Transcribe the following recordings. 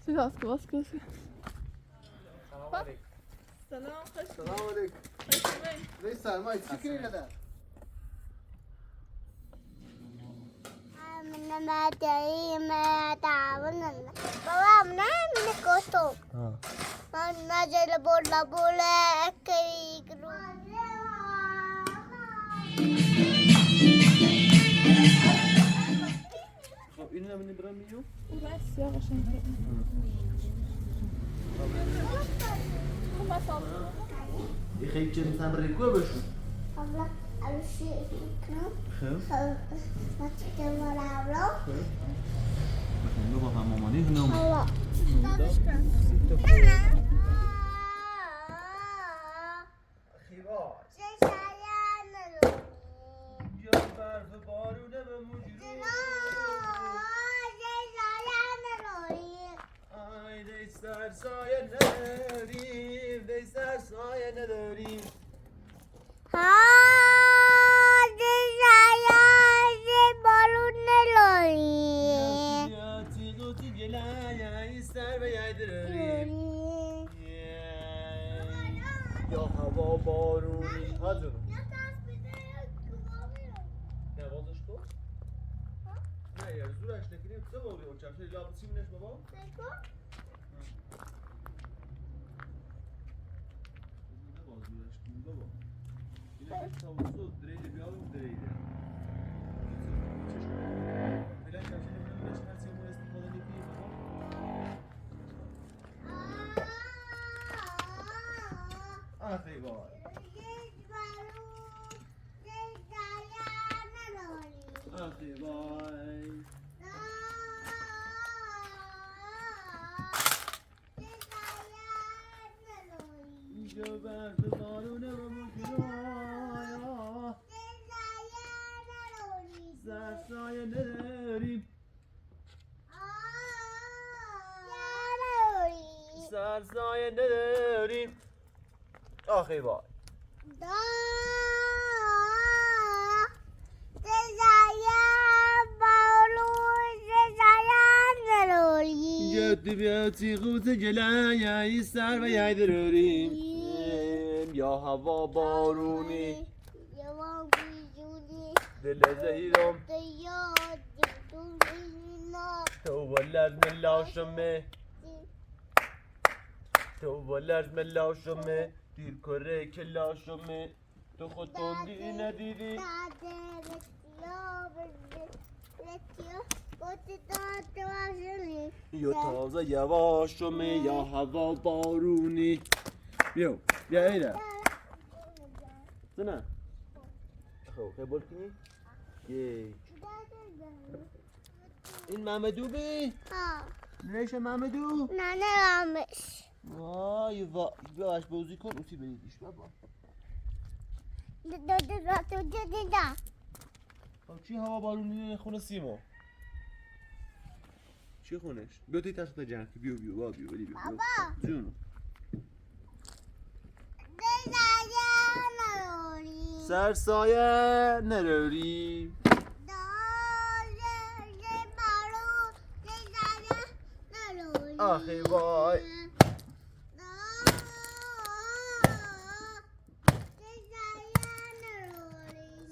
Siz az kız. Selam, hoş سلام علیکم. geldin. ریس سرمایه چی کنی ندن؟ خب اینو نمی‌دونی برام میو؟ بس ya قشنگ. خیلی چه مثلا ریکو بشو. خب. بابا هم مامانی هنوم. خیوار. یا برف بارونه به مجرو. آی دی سر سایه نداریم، دی سر سایه نداریم. یا تیغ و تیگلای سر به یدریم. یا هوا بارونی. ها جونم. نه بازش کن. نه یار زورش نکنیم تو بابی اون چرخه لا بسیمنش بابا. نه باز زورش کنیم بابا. اینا که توسط دریل بیارم دریل. فعلا چرخه نمی‌دونم هر چی ما استفاده نکنیم بابا. آخی وای. آخی وای. اینجا برف بارونه و مجرایا سر سایه نداریم سر سایه نداریم آخی وای. جد بیاتی قوت گلای سر و یای دروریم یا هوا بارونی دل زهیرم تو ولد ملاشمه تو ولد ملاشمه دیر کره کلاشمه تو خودتون دیدی ندیدی یا تازه یواشمه یا هوا بارونی بیو بیا ایده نه خب خیلی کنی یک این محمدو بی نیشه محمدو نه نه وای وای بیا بازی کن اوتی بریدیش بابا. خب چی هوا بارونی خونه سیمو چی خونش بیا توی تشت جمع بیو بیو با بیو بلی بیو بابا. جون سر سایه نروری آخی وای.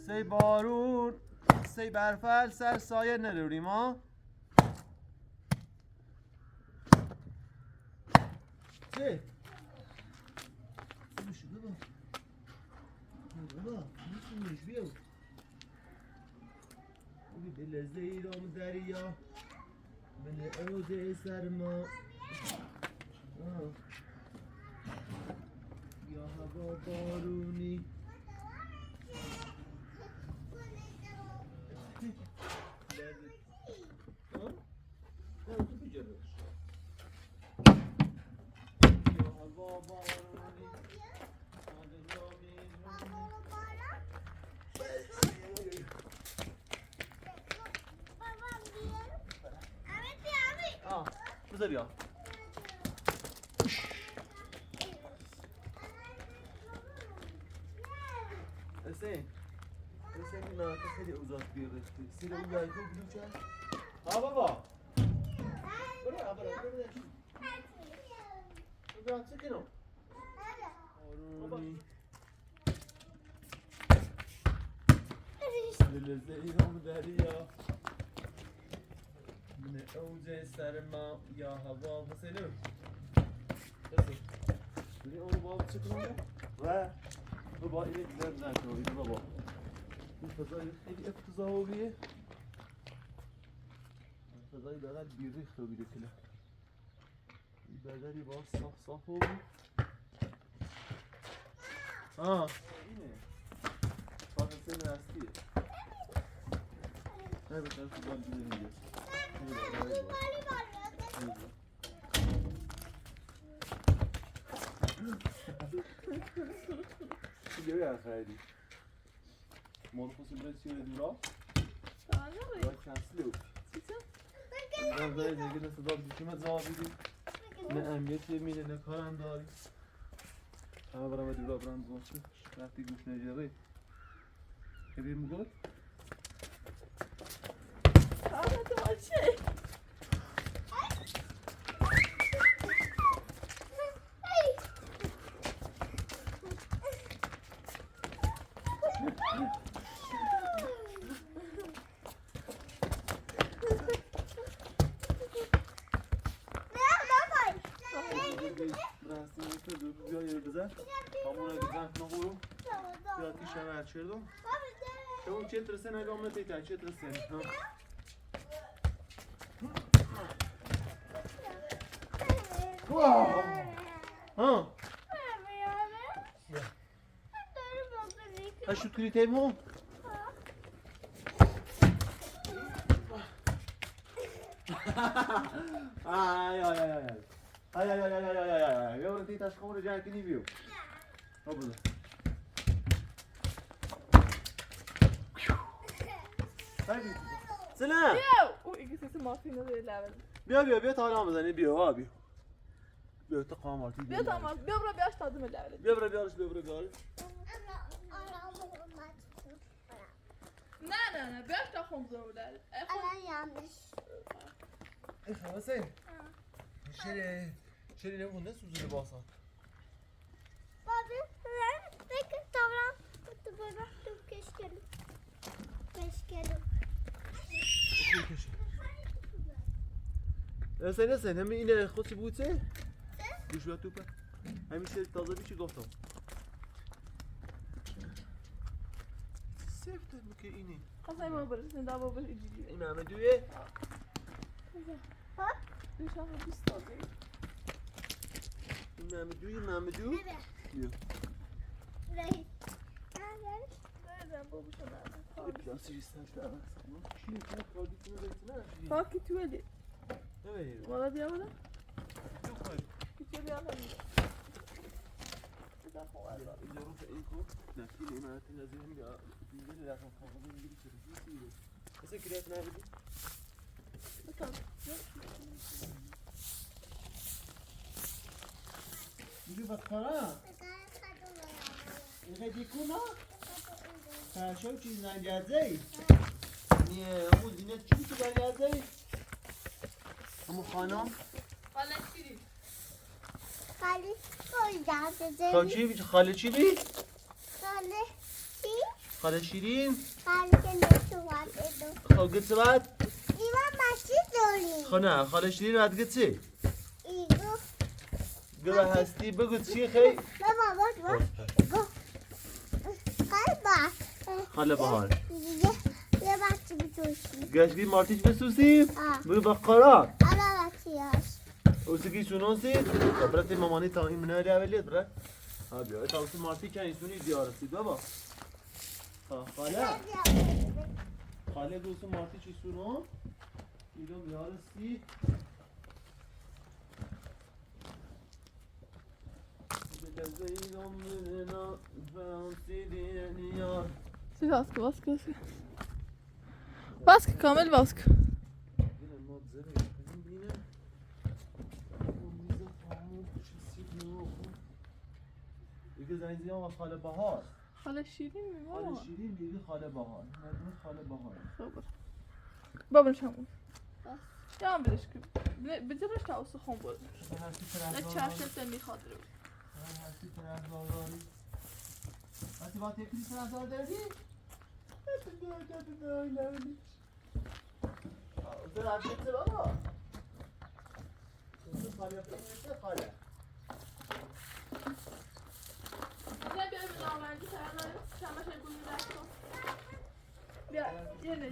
سی بارون سی برفل سر سایه نروریم ها چه؟ بشو بابا بابا میشونیش بیا بی دل زیرم دریا من عود سرما آه. یا هوا بارونی ها؟ نه تو بجرش یا هوا بارونی آه بذار بیا حسین حسین این مناطق خیلی اوضاع بیرفتی سیر اون گرگه بلو چند؟ ها بابا بیا چه کنم؟ آرومی دل دریا من اوج سرما یا هوا حسینو بری اون بابا چه کنم؟ و بابا اینه دیگر نکنه بابا این فضای خیلی افتضاحیه. فضای بغل بیریخت و بیره کلا این بغلی با صاف صاف و آه اینه صاف حسین اصلیه. نه به طرف بال دیده میگه. چی گوی خریدی؟ مال خصوصی برای چی دورا؟ باید کنسل او. نه دیگه نه صدا بیشیم جواب بیدی. نه امنیتی میده نه کارم داری. همه برام دورا برام باشه. وقتی گوش نجاری. که بیم گفت؟ 4 sene gamle titta, 4 sene. ها. ها. شو تريد تيمو؟ Ay ay ay ay. Ay ay ay ay ay ay ay. Jag vill titta så jag kan ni Hoppas. سلام. بیا او ایگه مافین رو لول. بیا بیا بیا تا بزنی بیا ها بیا. بیا تا قامارتی بیا تا ما بیا برو بیاش تا دم لول. بیا برو بیارش بیا برو بیارش. نه نه نه بیاش تا خمزه رو لول. ای حسین. شری شری نمونه سوزه لباسا. حسین حسین همین اینه خودی بوته؟ گوش بیا توپه. همیشه تازه بیچی گفتم. سفت که اینه. قصدي ما برس دا بابا اجي. این محمدویه؟ دوش هم دوست داری. این محمدوی محمدو؟ بیا. پاکی تولی. والله بیا ولا؟ كنت بیا میگه بخارا اینقدر دیکونا فرشا چیز نگرده نیه همون زینت چی تو نگرده همون خانم خاله شیرین خاله چی بی خاله چی بی خاله شیرین خب گت بعد خب نه خاله شیرین بعد گت چی گل هستی بگو چی خی خاله بهار گشتی مارتیش بسوسی بگو بقرا اوسکی سونوسی برات مامانی تا این مناری اولیت برات ها بیا تا اوسی مارتی کن ایسونی دیارسی بابا ها خاله خاله گوسو مارتی چی سونو ایدون بیارسی Vask vask vask. Vask کامل vask. دیگه زنی آقا خاله بهار. خاله شیرین می خاله شیرین دیگه خاله بهار. مردم خاله بهار. خب بابا نشون. یا هم بلش کن. بجرش تا خون بود. نه چرشت میخواد رو. هستی طرفدار داری؟ هستی با تکلی طرفدار داری؟ بابا. نه بیا به نامندی سر چمش گویی دست کن. بیا یه نه یه.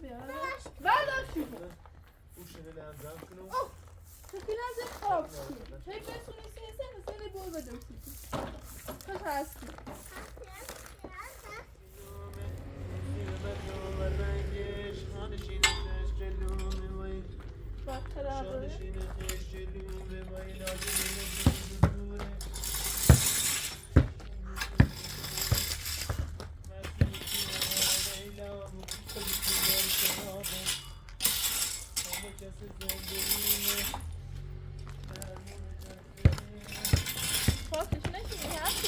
بیا. بردار شو. تکیل از خواب هی بسونی سه سه سه بول بده خوش هستی. پاکش نکنی هستی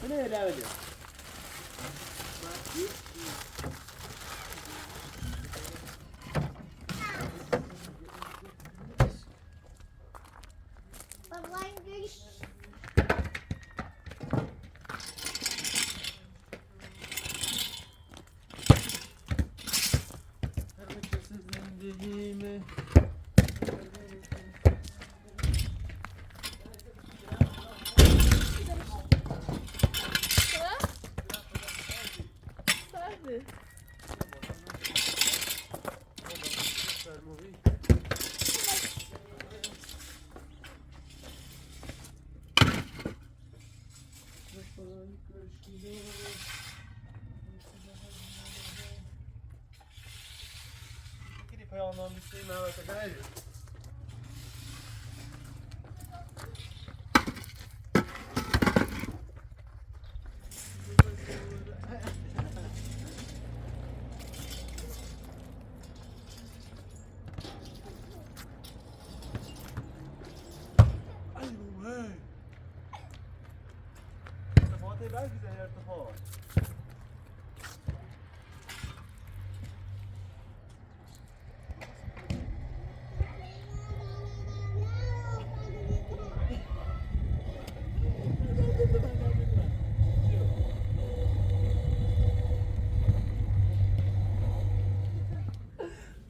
نه نه نه سرده.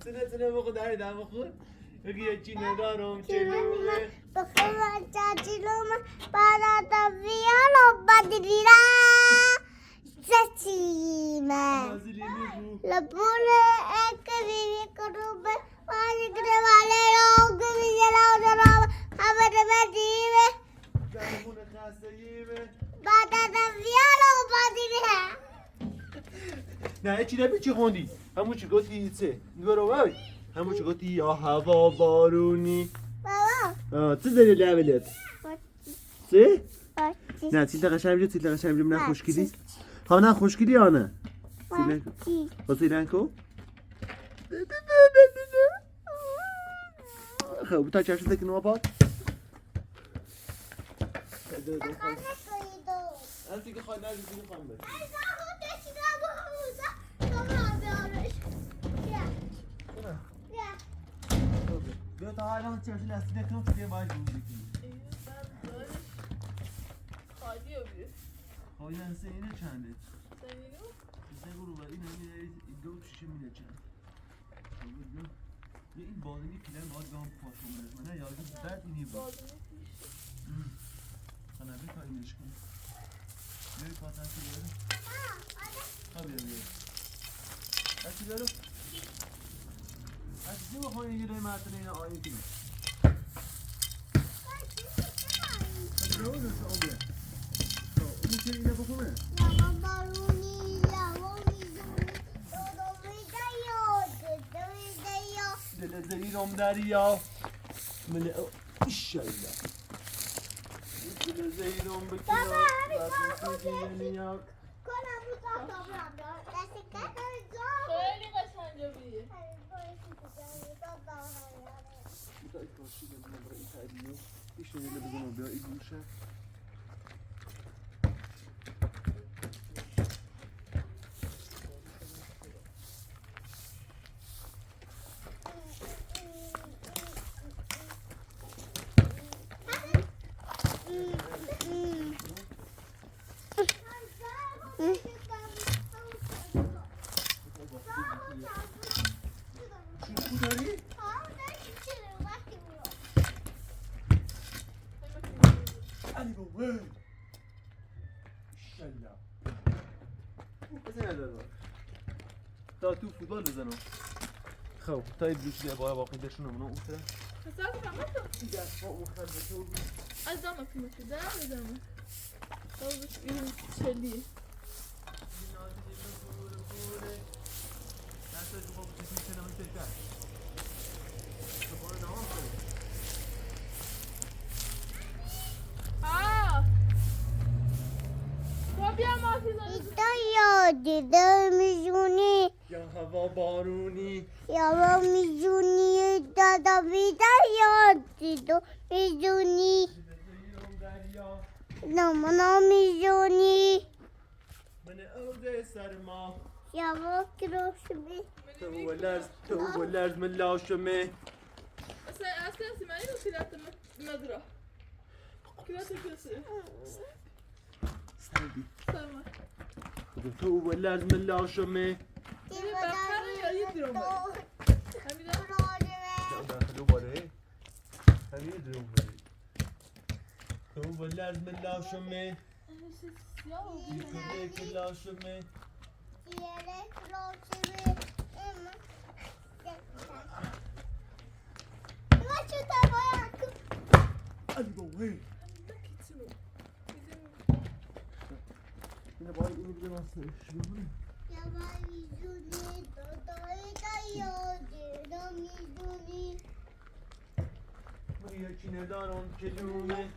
تنه تنه بخور دری دم بخور بگی چی ندارم چلومه نازلی میگو درمون خسته نه چی نبی چی خوندی؟ همون چی گفتی چه؟ برو بای همون چی گفتی یا هوا بارونی. آه چه زنی لولت چه؟ نه تیل قشنگ تیل قشنگ نه خوشگلی. ها نه خوشگلی یا نه؟ سیلنکو خب تا چشم تکنو آباد از دیگه خواهی نه دیگه خواهیم بشه بیا تا الان چشم اصلی نکنم چون باید بکنی خالی رو بیا. خواهی هسته اینه چنده؟ سه گروه این همین دو شیشه مینه چند. یه این بادمی پیلن باید گام پاشو من نه یا بعد اینی با. انا بیا تا اینش کن. بیا پاتنسی بیارم ها بیا بیا. هستی بیارم هستی بخوای اینجا داری مرتنه اینا آیه کنی اون اینه بخونه دل زریرم دریا. من ایش. İnşallah. خیلی قشنگه بی. تا تو فوتبال بزنم. خب تا یه دیگه بالا باقی دشونم اونو اون طرف. از دام فیلم دام دام. خب این چلی. یا هوا بارونی یا هوا میزونی دادا بیدا یا دیدو میزونی نامنا میزونی من اوضع سرما یا هوا کروشمی تو لرز تو لرز من لاشمه اصلا سمعي كلا مدرة كلا كلا سلبي سلمى تو لرز من لاشمه تو لرز من لاشمه لاشمه یکی ندارم کلومه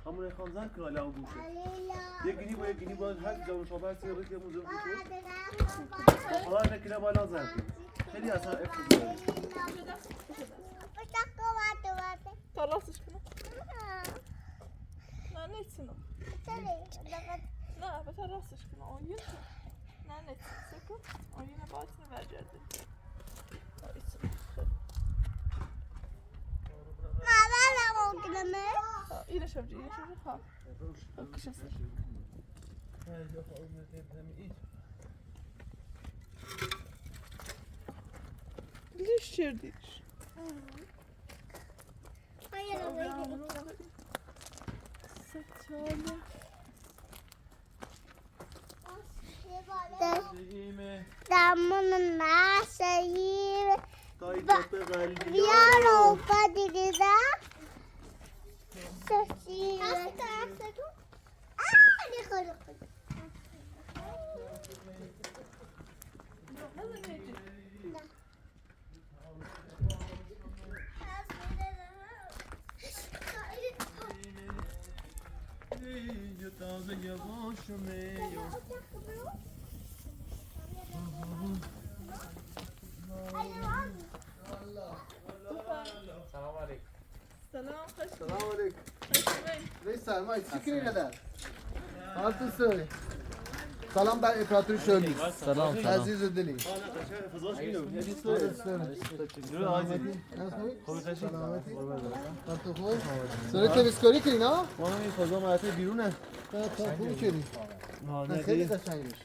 همون خان زن که حالا گوشه یک گینی با یک گینی باید هر جا مشابه هستی رو که موزه گوشه حالا نکنه بالا زن خیلی اصلا افتضاحی. خلاصش کنم. نه نتونم. نه بس راستش کنم. آیه نه نه سکو آیه نه باید نبرجرده. اینو شبجی اینو شبجی ها. کشست. ليش شرديش؟ دامن ناسير بيارو بديدا سلام علیکم. سلام. سلام علیکم. رئیس سرمایه چی کنی ندر؟ حالتون سوی. سلام بر امپراتور شولی. سلام سلام. عزیز و دلی. سلامتی. سوری تلسکوری کنی نه؟ ما این فضا مرته بیرونه. خوب کنی. نه خیلی قشنگ میشه.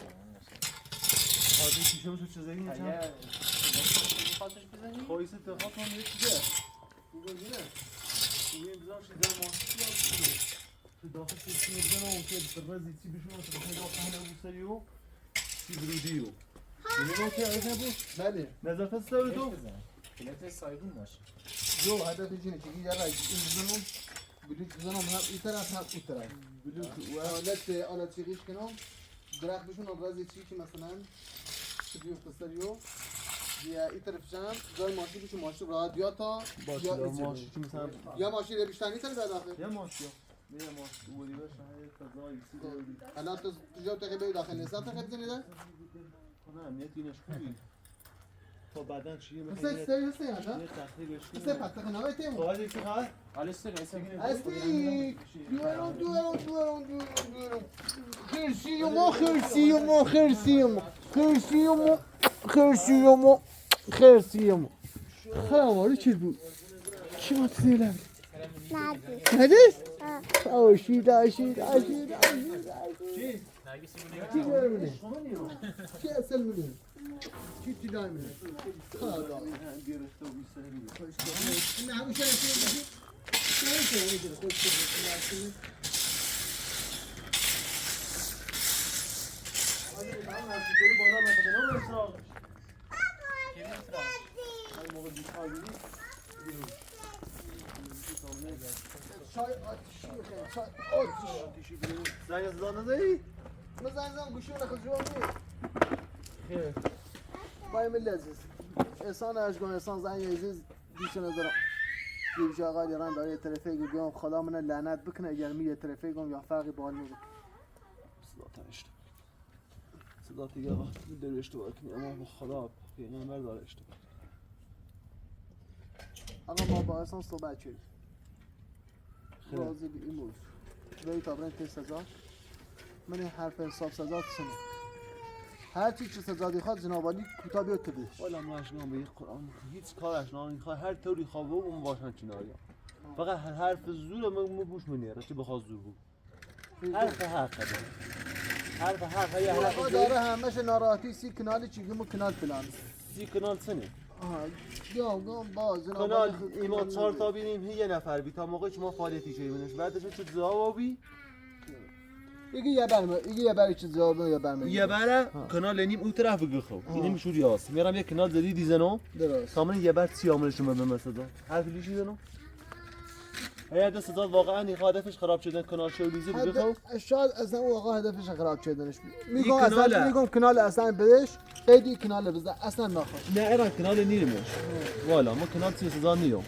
آره شیشه میشه چه زنی چند؟ خب ایسه تخاط هم یه چیزه. خوبه نه؟ خوبه بزنم شده ماشین تو داخل چیزی بزنم و که برزی چی بشون و تخاط داخل همه بوسریو چی برودیو. اینو که آره نبود؟ بله. نظافت سر تو؟ کلت سایبون باشه. جو هدف اینه که یه رای این بزنم بلوک بزنم هم این طرف هم اون طرف. بلوک و آلت آلت چیقیش کنم درخت بشون آبراز چی که مثلا چه بیفته سریو یا این طرف جمع جای ماشی بشه ماشی راحت یا تا یا باشه ماشی که مثلا یا ماشی رو بیشتر نیتره بعد آخر یه ماشی یه ماشی اولی باشه یه فضایی سی الان تو جا تقریبا داخل نیست تقریبا بزنید نه امنیت اینش خوبی تا بعدا چیه مثل سری هستی یا یه تخریبش مثل پخته خناوه تیم خواهد یکی خواهد هستی دوارون دوارون دوارون دوارون خرسی ما خرسی ما خرسی ما خرسی ما خرسی ما خرسی ما خرم چی بود چی ما تزیلم نادی ندیس او شیدا شیدا شیدا چی؟ چی میونه چی اصل میونه چی تیدای میونه خدا گرفته و بیسته نه همیشه نشون چای آتشی میخوایم چای آتشی زنگ از دان نداری؟ من زنگ زنم گوشی رو نخواست جواب خیر بای ملی عزیز احسان اشگان احسان زنگ عزیز دیش ندارم یه آقا ایران داره یه طرفه گم خدا من لعنت بکنه اگر می یه طرفه گم یا فرقی با حال میگم صدا اشتباه صدا دیگه آقا داری اشتباه کنی اما با خدا پیغمبر داره اشتباه آقا ما با احسان صحبت کردیم راضی به این موضوع ولی تا برن سزا من این حرف حساب سزا سنه هر چی چه سزا خواد جناب عالی کوتاه بیاد تو بدش والا ما اشنا به قرآن هیچ کار اشنا میخواد هر طوری خواه اون باشن چناریا فقط هر حرف زور ما گوش منیره چه بخواد زور بود حرف حق حرف حق یه حرف داره همش ناراحتی سی کنال چیگم و کنال فلان سی کنال سنه آها گام گام باز کنال ایمان چهار تا بینیم یه نفر بی تا موقعی که ما فعالیتی چه بعدش چه جوابی یکی یه برم یکی یه بر چه جواب یه برم یه بره کنال نیم اون طرف بگو خب اینم شوری هست میرم یه کنال زدی دیزنو درست تا من یه بر چی عاملشون به مثلا حرف لیشی زنو اگه دست داد واقعا این هدفش خراب شدن کنال شولیزی بگو خب شاید اصلا اون آقا هدفش خراب شدنش میگم اصلا میگم کنال اصلا بدش قیدی کنال بزن اصلا نخواد نه ایران کنال نیرمش والا ما کنال سی سزا نیرم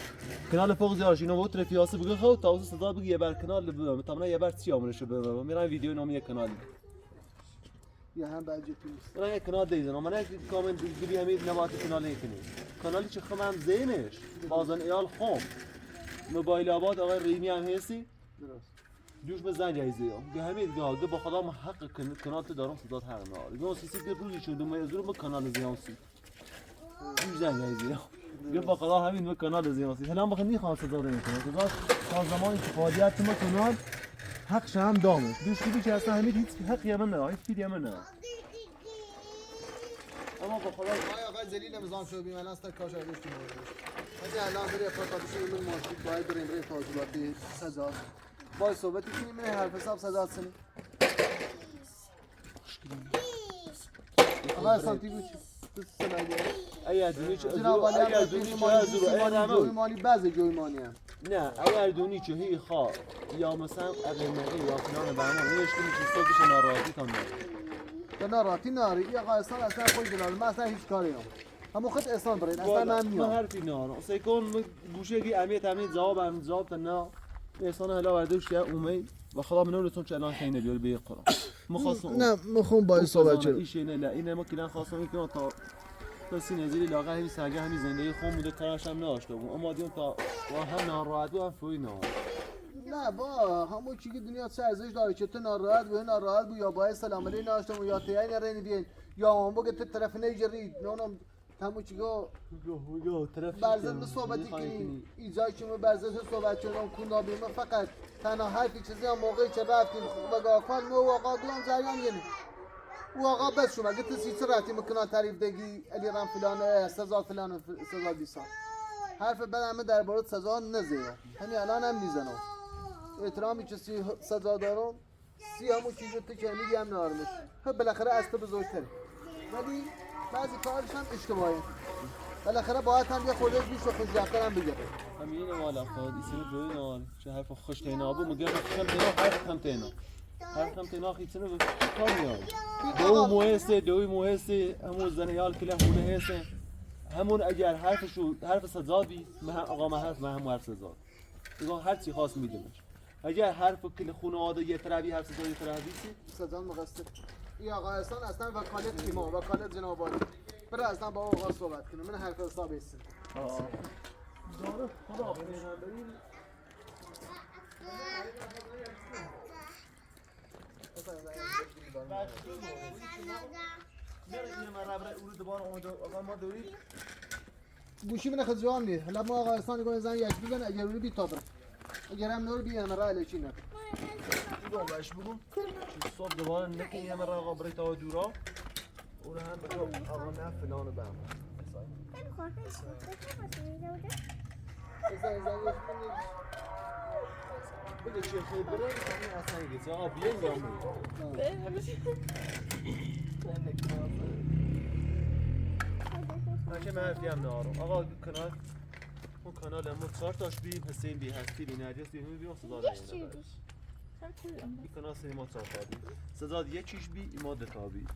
کنال فوق زیارش اینو بود رفیاس بگو خب تا واسه سزا بگو یه بر کنال ببم تا من یه بر چی عاملش ببم میرم ویدیو نام یه کنال یا هم بعد جتی من یه کنال دیزن من یک کامنت دیگه همین نبات کنال کنی کنالی چه خم هم زینش بازن ایال خم موبایل آباد آقای ریمی هم هستی درست دوش به زنگ ایزی ها همین دیگه با خدا ما حق کنال دارم صدات حق نداره گفت سی سی روزی چون دو مزور به کانال زیانسی دوش زنگ ایزی ها با خدا همین به کانال زیانسی حالا بخوام میخوام صدا نمیکنه صدا تا زمانی که فعالیت ما کنال حقش هم دامش دوش دیگه که اصلا همین هیچ حقی من نداره هیچ فیدی من نداره اما با خدا آقای آقای ذلیل نظام شد بیم الان کاش داشتیم ولی الان بری افراد من ماشین باید بریم بریم تاجولاتی سزا باید صحبتی کنیم من حرف حساب سزا سنی آقا اصلا تیگو چی تو سنایده اگر دونی چه اگر دونی چه جوی مالی بعضی جوی مالی هم نه اگر دونی چه هی خواه یا مثلا اقیمقی یا فلان برنامه اونش کنی چه صبحش ناراحتی تا میاد ناراحتی ناری یا آقا اصلا اصلا خوش دلال من اصلا هیچ کاری هم همون خود احسان برین اصلا من میام من حرفی نارم سیکون گوشه گی امیت امید جواب هم جواب تا نه احسان هلا وردوش که اومی و خدا منو رسون چه الان خیلی بیار به قرآن مخواستم نه مخوم با صحبت چه ایشه نه نه ما کلان خواستم که تا تا سینه زیری لاغه همین سرگه همین زندگی خون بوده کارش هم نداشته بود اما دیون تا با هم ناراحت بود هم فوی ناراحت نه با همون چی که دنیا چه ارزش داره که تو ناراحت بود ناراحت بود یا باید سلام علیک نداشتم یا تیای نرین بیین یا اون بگه تو طرف نجری نه نه همون چی که برزد صحبتی کنی ایجای که ما برزد صحبت کردم کوندا بیم فقط تنها حرفی چیزی هم موقعی که رفتیم و گاکان مو آقا گلان جریان یعنی او آقا بس شما اگه تو سیچه رفتیم کنار تعریف دگی علی رام فلانه سزا فلان سزا بیسان حرف بعد همه درباره سزا نزیه همین الان هم میزنم احترامی که سی سزا دارم سی همون چیزی تو که میگی هم نارمش خب بالاخره از تو بزرگتره ولی بعضی کارش هم اشتباهه. بالاخره باید هم یه خورده بیش خوش رفتن هم بگه. همین والا خود ایسنو بوینا چه حرف خوش تینا بو مگه خم تینا حرف خم تینا حرف خم تینا خیتنو کار میاد. دو موهسه دوی موهسه همون زنیال کله هونه هسه همون اگر حرفشو حرف سزاد بی ما آقا ما حرف ما هم حرف سزاد دیگه هر چی خواست میدمش. اگر حرف کل خانواده یه طرفی حرف سزاد یه طرفی سی سزاد مقصر. ای آقا احسان اصلا وکالت ایمان وکالت جناب عالی. برای اصلا با آقا صحبت کنم. من حرف حساب ایستم. داره خدا پیغمبری. گوشی من خود جواب نیست. حالا ما آقا احسان نگاه زن یک بزن اگر اونو بی تا بره. اگر هم نور بی هم راه لچی نه. بگم بهش بگم صبح دوباره نکنی همه را آقا برای تا دورا اون هم بگم آقا نه فلان بهم. بگه چه خیلی بره این اصلا یه آقا بیاین یا من که حرفی هم ندارم. آقا کانال اون کانال امو چهار تاش بی حسین بی هستی بی نرجس بی همین بی سزاد این کانال سری ما چهار تا بی سزاد یکیش بی ما دو تا بی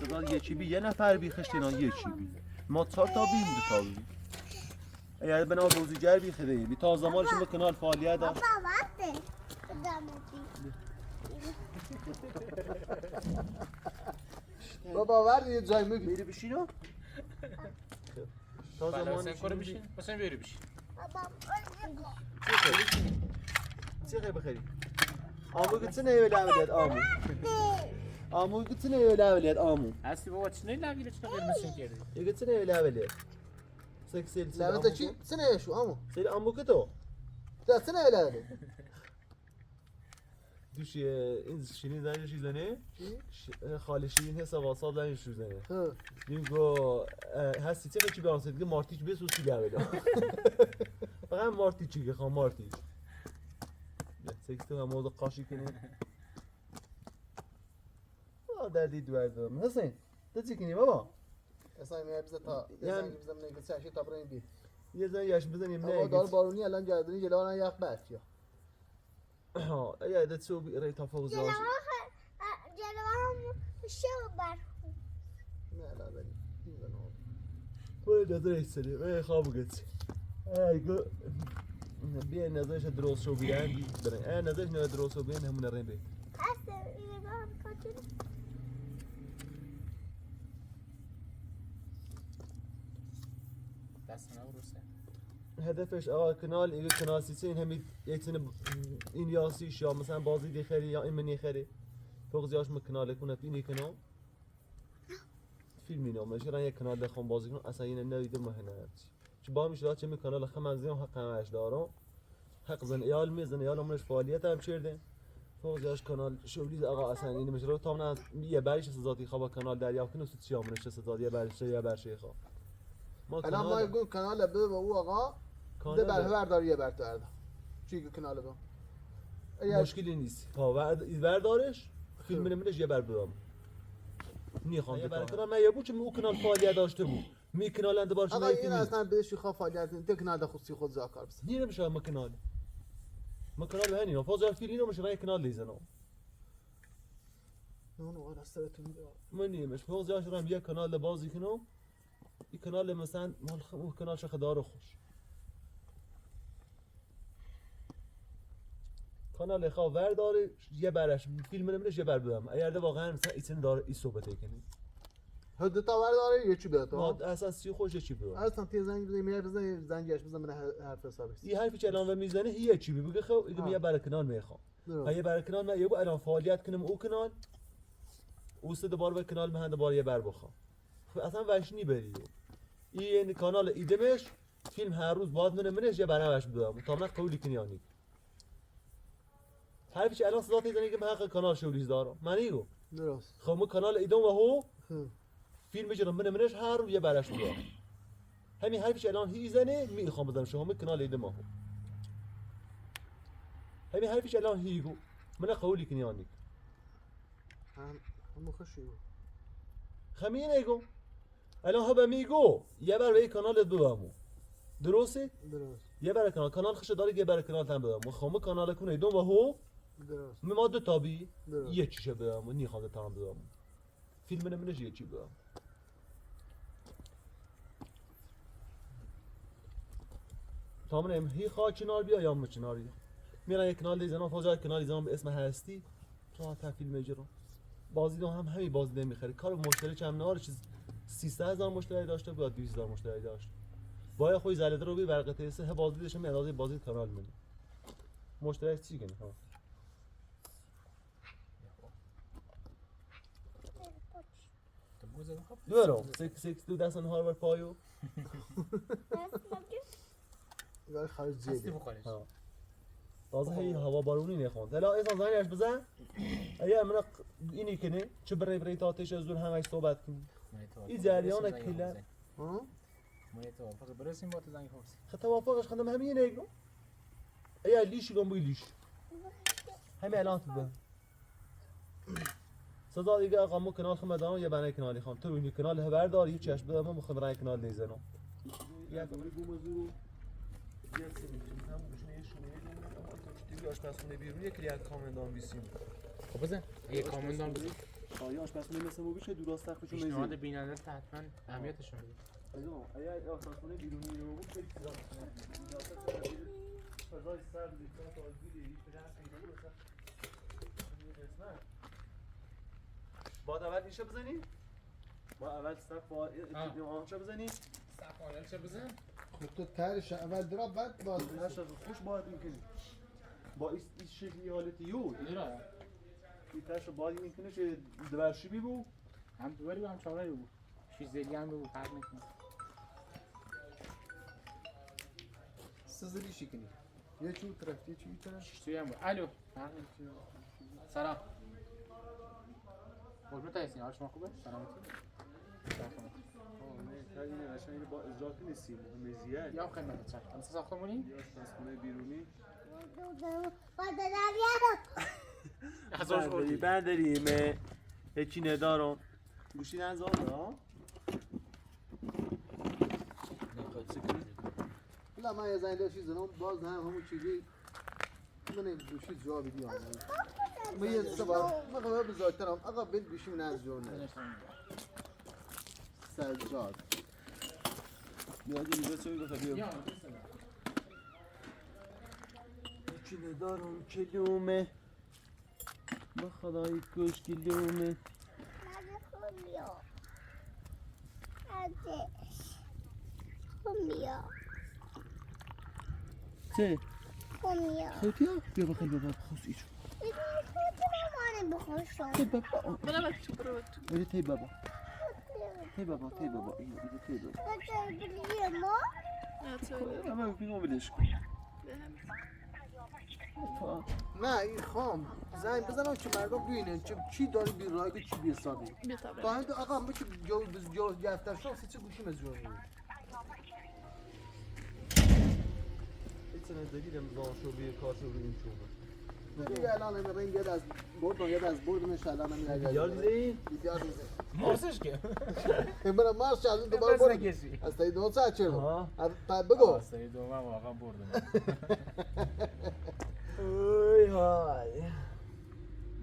سزاد یکی بی یه نفر بی خشتینا یکی بی ما چهار تا بی دو تا بی اگر بنا بازیگر بی خدایی بی تا زمانش ما کانال فعالیت داشت. بابا ور یه جای میبینی میری بشینو تا زمان بشین مثلا بیری بشین. چه خیلی بخری آمو گفت نه ولی عملیات آمو آمو گفت نه ولی عملیات آمو هستی بابا چه نه لویله چه قرمز کردی یه گفت نه ولی عملیات سک سیل لعنت چی سنه شو آمو سیل آمو کتو ده سنه ولی دوش این شیرین زنش زنه خاله شیرین حساب واساب زنش زنه میگو هستی چه چی بیان دیگه مارتیچ بسوسی گوله فقط مارتیچ که خام مارتیچ سکس تو هم موضوع قاشی کنی دردی دوردم حسین تو چی کنی بابا؟ اصلا میای بزن تا یه زنگ بزن نگه چه تا بریم بی یه زنگ یاش بزنیم نه دار بارونی الان گردنی جلو یخ برف یا اگه ده تو ری تفاوت جلو هم شو برف نه لا بری تو اجازه ایستادی ای خواب گت ای گو بیا نظرش درست شو بیان برین ای نظرش نه درست شو بیان همون رین بی اصلا اینو هم کاتون دست نبروسه هدفش آقا کانال این کانال سیسه این همین یک سن این یاسیش یا مثلا بازی دی خری یا این منی خری فوق زیاش ما کانال کنه این کانال فیلمی نامش ران یک کانال دخون بازی کنم اصلا این ندیده مهنه چه با میشه چه می کانال خم زیام حق همش دارم حق زن ایال می زن ایال عمرش فعالیت هم چرده فوق زیاش کانال شولیز آقا اصلا این مش رو تا من یه برش سزادی خواب کانال دریافت کنه سوت چی عمرش سزادی یه برش یه برش خواب ما الان ما گو کانال به او آقا ده بر بردار یه بر دار چی کانال به مشکلی نیست ها بردارش فیلم منش یه بر برام نیخوام یه بر کانال من یه بود چون او کانال فعالیت داشته بود می کانال اند بارش آقا این اصلا بهش خواه فعالیت ده کانال خصوصی خود زاکار بس نی نمیشه ما کانال ما کانال هنی فوز فیلم نمیشه رای کانال لیزنو نه نه انا استرتون من نیمش فوز رام یه کانال بازی کنم این کانال مثلا مال خو کانال شخ دار خوش کانال خواه ورداره یه برش فیلم نمیشه یه بر بدم اگر ده واقعا مثلا ایسن داره ای صحبت کنی هد تا ورداره یه چی بده تو اصلا سی خوش یه چی بده اصلا تی زنگ بزنی میای بزنی زنگش بزن من حرف حسابش این حرفی که الان میزنه یه چی بگه خب دیگه یه بر کانال میخوام یه بر کانال من یه بو الان فعالیت کنم او کانال او سه دوباره به کانال من دوباره یه بر بخوام اصلا وشنی بری این کانال ایدمش فیلم هر روز باید من منش یه برنامه‌اش بدم تا من قبول کنی یعنی حرفی که الان صدا میزنه که من حق کانال شولیز دارم من ایگو درست خب من کانال ایدم و هو فیلم جرم من منش هر روز یه برش بدم همین حرفی که الان هی زنه میخوام بزنم شما من کانال ایدم هو همین حرفی که الان هیگو من قبول کنی یعنی هم خوشی خمین ایگو الان ها میگو یه بر به کانالت ببامو درسته؟ درست. یه بر کانال کانال خش داره یه بر کانال تن بدم. خامو کانال کنه دوم و هو. درست. ما دو تا بی. درست. یه چیشه بدم و نیخوام تا بدم. فیلم نمینش یه چی بدم. تامن هی خواه چنار بیا یا مو چنار بیا. میرن یک کانال دیزنم فوجا کانال دیزنم به اسم هستی. تو تا فیلم اجرا. بازی دو هم همین بازی نمیخره. کار مشتری چم نهار چیز 300,000 مشتری داشته بود 200,000 مشتری داشت. باید خوی زلده رو بی برقه سه بازی داشتم اندازه بازی کانال من. مشتری چی کنه ها. دورو 6 6 دو دستن هارور پایو. یار خارج هستی زیاده. بخورش. تازه هی هوا بارونی نخوند. حالا اصلا زنگش بزن. اگه من اینی کنه چه بری بری تا آتش از دور همش صحبت کنی. این جریان کلا. ها؟ ما توافق برسیم با تو زنگ خورد. خب توافقش خندم همین اینه. اگه لیش گم بوی لیش. همین الان تو بزن. صدا دیگه آقا مو کنال خم دارم یه بنای کنالی خام تو روی کنال هبر دار هیچ چشم بدم مو خم رای کنال نیزنم. یه دوری گم زورو. یه سری هم گوشنه شونه تو آشپزخونه بیرونی که یک کامندان بیسیم. خب بزن. یه کامندان بزن. آیا آشپزخونه مثل مو بشه دور از سقفشون پیشنهاد میزی. بیننده حتما اهمیتشون بده. اگه آشپزخونه بیرونی رو بود خیلی چیزا فضای سبز تا گیری هیچ قسمت. باید اول اینشو بزنی؟ با اول سقف با آنچه بزنی؟ سقف آنچه بزن؟ خب تو ترش اول درا بعد باز ترش خوش باید این کنی. با این شکلی حالتی یو. درا. این ترش باید این کنه که دورشی بی بو. هم دوری هم چهارایی بو. شیش زلی هم بو فرق نکنه. سزلی شکنی. یه چو طرف یه چو طرف. شیش تویی هم بو. الو. سلام. قربونت هستین. حال شما خوبه؟ سلامتی. نه قشنگ با اجرا نیستی مهم زیاد. یا خدمت چند. هم ساختمونی؟ یا آشپزخونه بیرونی. بندریم هیچی ندارم. گوشی نزار ها؟ لا من یه زنگ داشتی زنم باز هم همون چیزی من گوشی جواب بیام. من یه سوال من قبل بزرگترم آقا بل گوشی من از جور نه. سجاد. میاد اینجا چه میگه بیا. هیچی ندارم کلومه. با خدای کش کلومه. چه؟ خوتیا؟ بیا بخیر بابا بخوص ایشو. تي بابا. برا بچو برا بچو. بده تي بابا. تي بابا تي بابا اینو بده تي بابا. اما میگم ولش کن. نه این خام زنگ بزنم که مردم ببینن چه چی داری بی رایگ چی بی حسابی. تا هند آقا ما که جو جو گرفتن شو سه چه گوشی مزجور می‌بینی. ایتن دلیل امضا شو بی کارشو بی این چوبه. دیگه الان هم رنگ یاد از برد یاد از برد نشه الان هم میاد. یاد دیدی؟ یاد دیدی. مارسش که. برای مارس از دوباره برد. از تایی دو ساعت چرا؟ تا بگو. از تایی دو من واقعا بردم. ای های.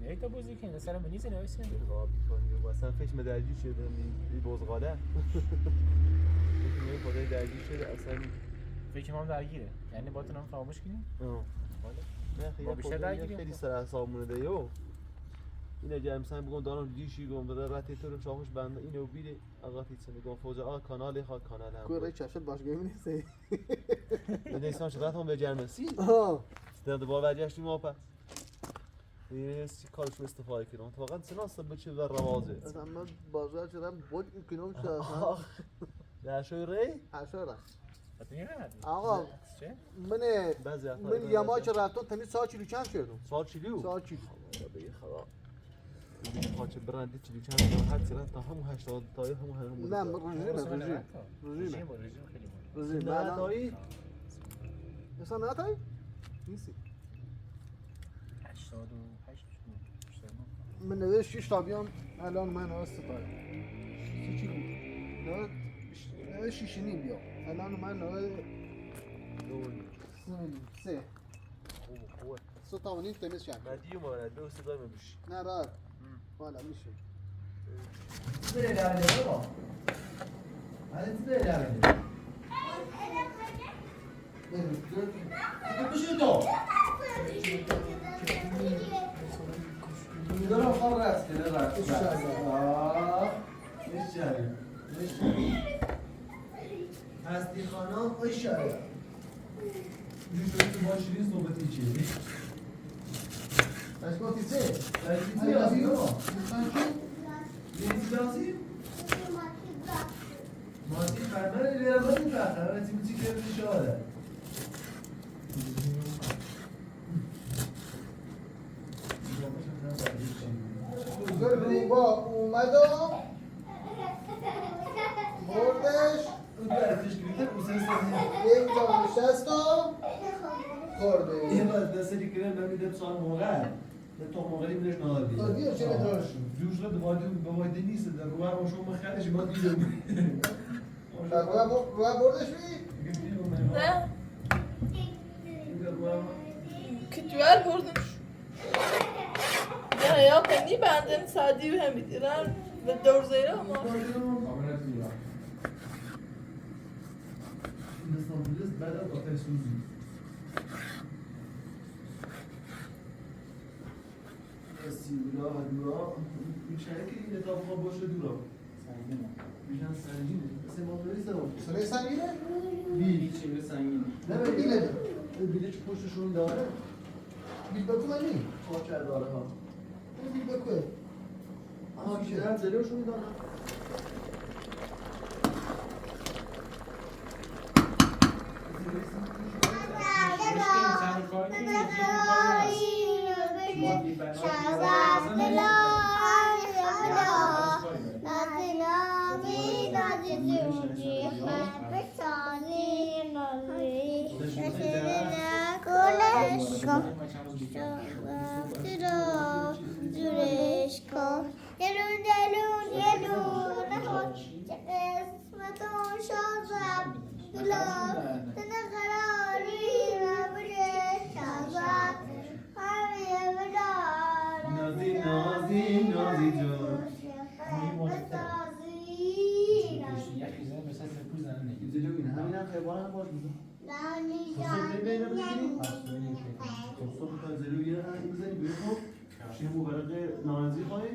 نه تا بازی کنی سر من نیست نه اصلا. اصلا فکر مدرجی شده این بزغاله. فکر خدای درگیر شده اصلا. فکر ما هم درگیره. یعنی با تو فراموش کنیم؟ نه با بیشتر درگیریم. خیلی سر اعصابمونه ده یو. این اگه مثلا بگم دارم لیشی گم بده رتی تو رو شاخش بنده اینو بیده آقا تیچه میگم فوج آقا کانال خواه کانال هم. کوی رای چشت باشگاهی نیست. نیستان شد رفتم به جرمسی. ده دوباره برگشتیم ما پس. یه سی کارش استفاده کردم. واقعا سناس بچه و روازه. اصلا من بازار شدم بود این کنم شد اصلا. در شوی ری؟ هر آقا من من یما که رفتم تنی ساعت چیلو چند شدم؟ ساعت چیلو؟ ساعت چیلو. به خدا. خاطر برندی چیلو چند شدم هر چی تا همون 80 تایی همون همون. نه رژیم رژیم رژیم خیلی رژیم. نه تایی؟ اصلا نه تایی؟ نیستی. 88 من نوشت 6 تا بیام الان من هست تا. چی بود؟ 96 نیم بیا. الان من 93. خوب خوبه. 3 تا و نیم تمیز شد. مدی اومد به صدای من بش. نه راحت. والا میشه. بره لعنه بابا. هذا تبي لعنه. بشو تو. دارم خال رقص کنه رقص. آه. میشه. هستی خانم اشاره. تو با شیرین صحبتی چیه؟ بس گفتی سه. چی یاسی بابا؟ یاسی؟ ماسی خرمن لیرمانی بخرم تیم چی که شاده. روبا اومد و بردش. اون درتش گرفته یک جا نشست و خورده. یه بار دستی کرم بمیده بسال موقع. تو موقعی بهش نادی. دادی چه ندارش؟ جوش رو دوباره به وایده نیست در رو هم شما خرج ما دیدم. رو بردش بی؟ نه. Kütüel بردم. Ya ya ni benden sadi hem bitiren ve dört zeyre ama. بعد از آتش سوزی. سیولا و دورا میشه که این اتفاق باشه دورا. سنگینه. میشن سنگینه. مثل ما بریزه. سره سنگینه؟ بیل. چه سنگینه. نه بیله. بیله چه پشتشون داره؟ بیل بکو منی؟ خاک داره ها. بیل بکوه. آها که هم جلوشون داره. نازی نازی نازی جون. همین هم خیابان هم باش میزن. صبح تا زلو یه بزنی بیرون خب. شیم مبارک نارنجی خواهی؟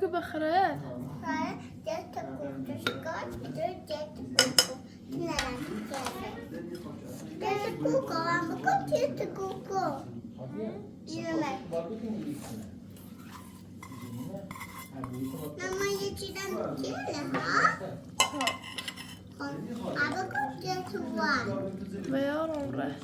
که بخره. و یارم ره.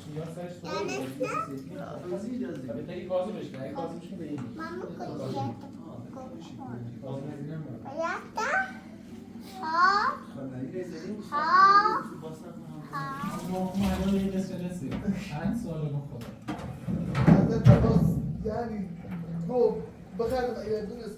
یعنی گفت بخرم اگر دونست.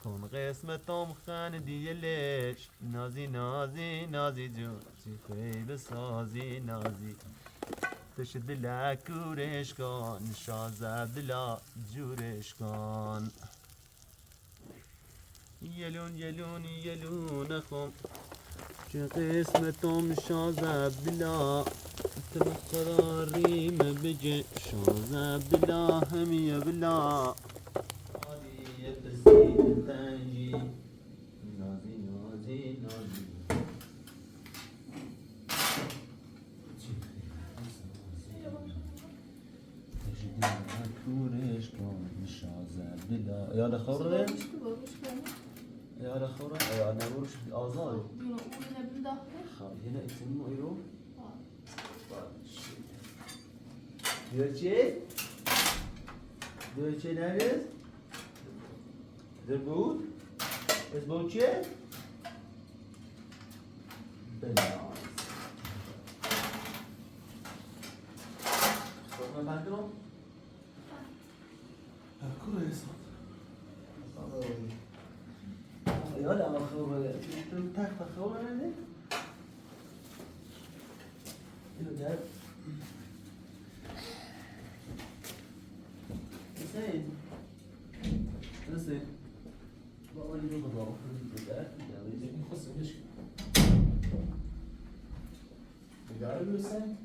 کن قسمتم خندی لش نازی نازی نازی جون چی خوی بسازی نازی تش دل کورش کن شاز دلا جورش کن یلون یلون یلون خم چه قسمتم شاز دلا تمقراریم بجه شاز دلا همیه بلا نازی نازی نازی يا لخورة يا لخورة يا نورش آزاد هنا اسمه ايرو. چی؟ چه نرس؟ در بود؟ اسم بود چیه؟ بناز خب من پندم؟ كله يصعد يلا ما خور تحت خور انا ده حسين حسين بقول لي بضاعة خص ليش بیدار حسین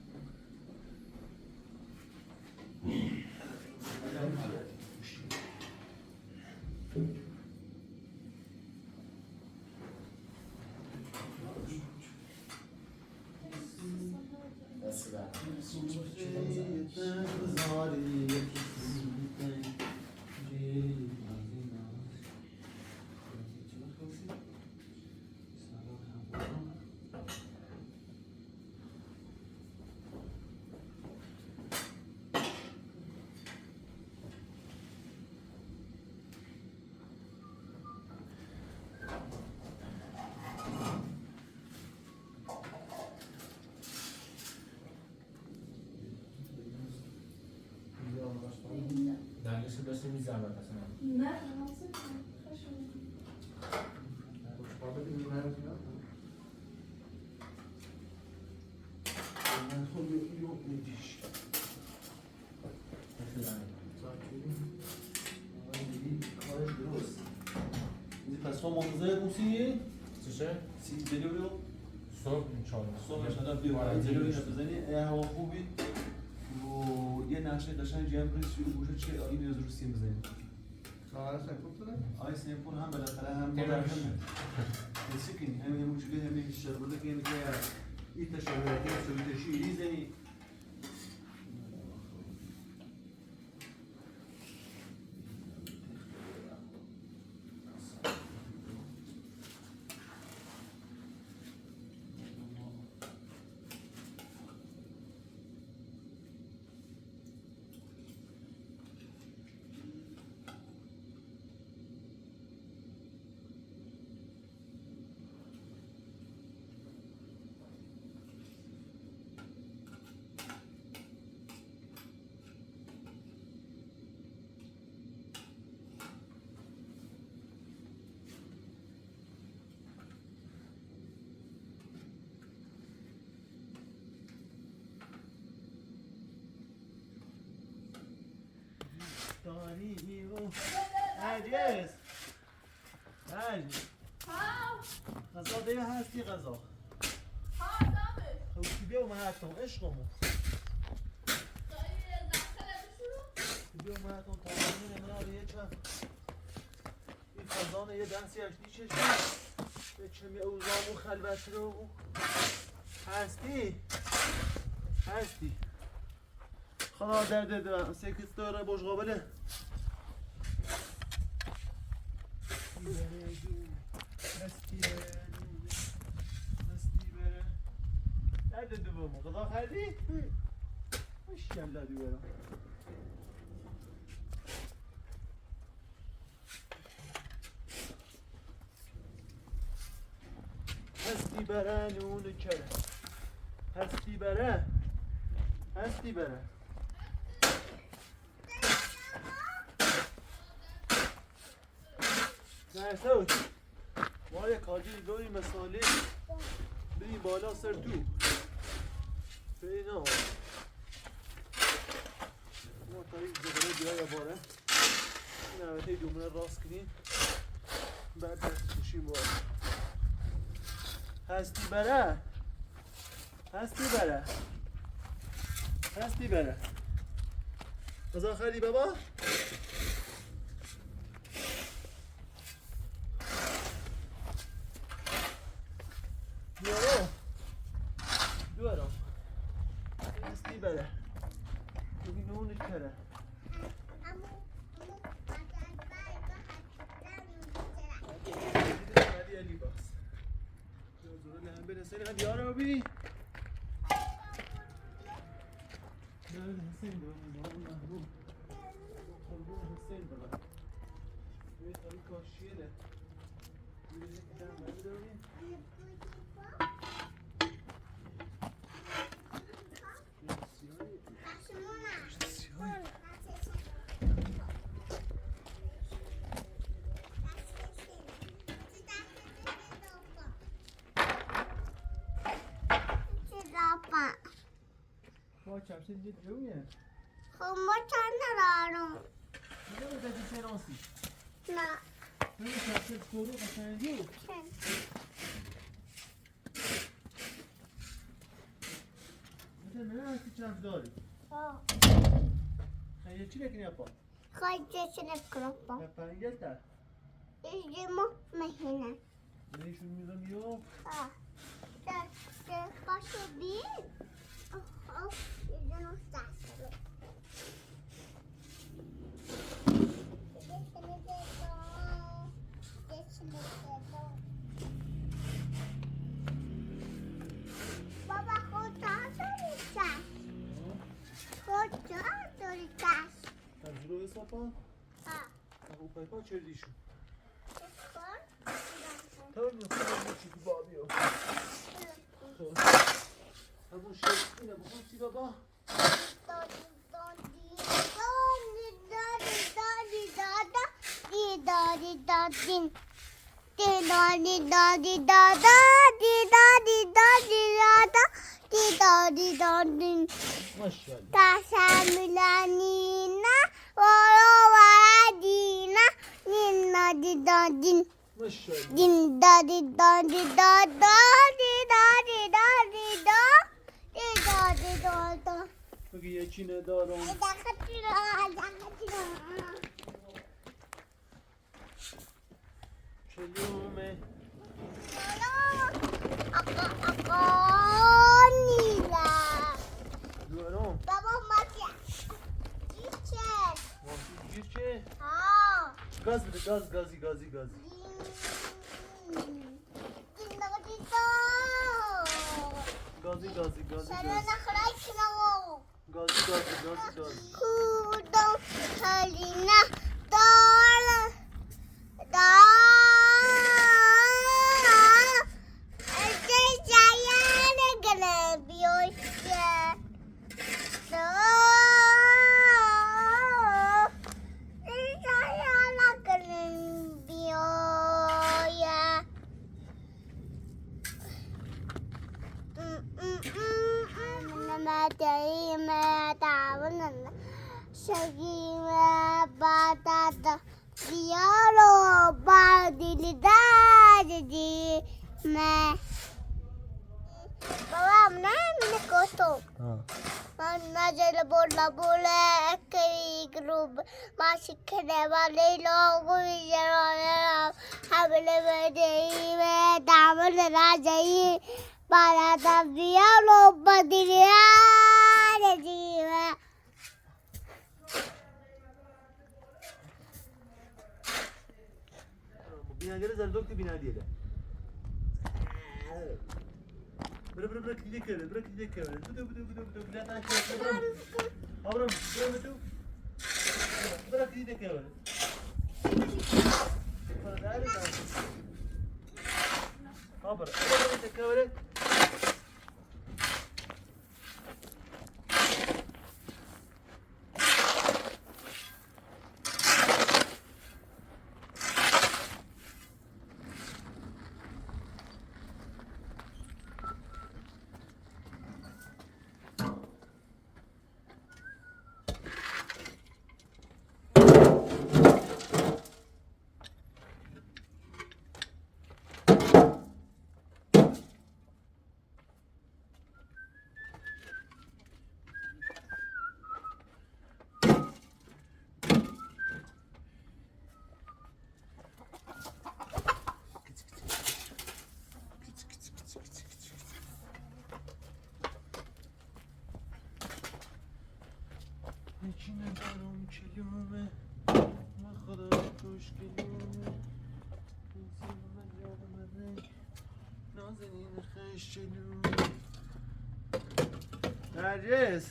نرگس دست میزنم مثلا نه خوشم پس ما منتظر موسی چشه؟ سی جلو صبح انشالله صبح انشالله بیا جلو اینو بزنی هوا خوبی و یه نقشه قشنگ جمع ریس رو گوشه چه این از روسیه بزنیم. آی سیمپل هم بالاخره هم مادر هم سکینی هم همون چیزی هم این شربت که میگه این تشابهاتی سویتشی ریزنی داری و نرگس نرگس غذا دیگه هستی غذا ها دامه خب بیا من هستم عشقمو بیا من هستم تا من یه چند این خزانه یه دستی اشتی چشم یه چمی اوزامو خلوت رو هستی هستی خدا درد دارم سکت داره بشقابله هستی بره هستی بره درد دوم غذا خریدی؟ ماشاءالله دوباره هستی بره نون کره هستی بره هستی بره نه سوت ما یه کاجی داریم مساله بریم بالا سر تو اینا ما طریق زغره بیا یه باره این البته دومونه راست کنیم بعد دست کشیم بالا هستی بره هستی بره هستی بره غذا خریدی بابا؟ دوارم دوارم هستی بره ببین اون چره حسین بابا. ببین خالی کاشیه ده. ببین که در داریم. ما کفش دیگه دیویه. خب ما چند دارم؟ دیگه به ترانسی. نه. ببین کفش کورو قشنگی. مثل من هستی کفش داری. خیلی چی نکنی اپا؟ خواهی چه نکنم پا. پنگل تر. اینجا ما مهینه. نیشون میزم یو. ده پاشو بی. آه اینجا نو بابا کجا داری چشم؟ کجا داری چشم؟ از رو حسابا؟ او پای پا چردیشون. تا میخوام چی بابیو. همون شیطونه بخون چی بابا؟ ماشاءالله. ماشاءالله. Din da di da di da da di da di da di da di da di da da. بگی یکی ندارم. کلومه. آقا آقا نیلا. دارم. بابا ما چه؟ ماشی گیر چه؟ ها. گاز بده گاز گازی گازی گازی. din da di da. گازی گازی گازی سر گازی. نخرج نو. گازی گازی گازی گازی. کودو خلینا دار دار सीखने वाले लोग بینادیره زردوک بینادیره. بره بره بره کلیه کرده بره کلیه کرده. بدو بدو بدو بدو بله تا کرده. برم. برم بدو. بره کلیه کرده. بره بره کرده. یکی ندارم کلومه من خدا خوش کلومه نازنین خشلومه. نرجس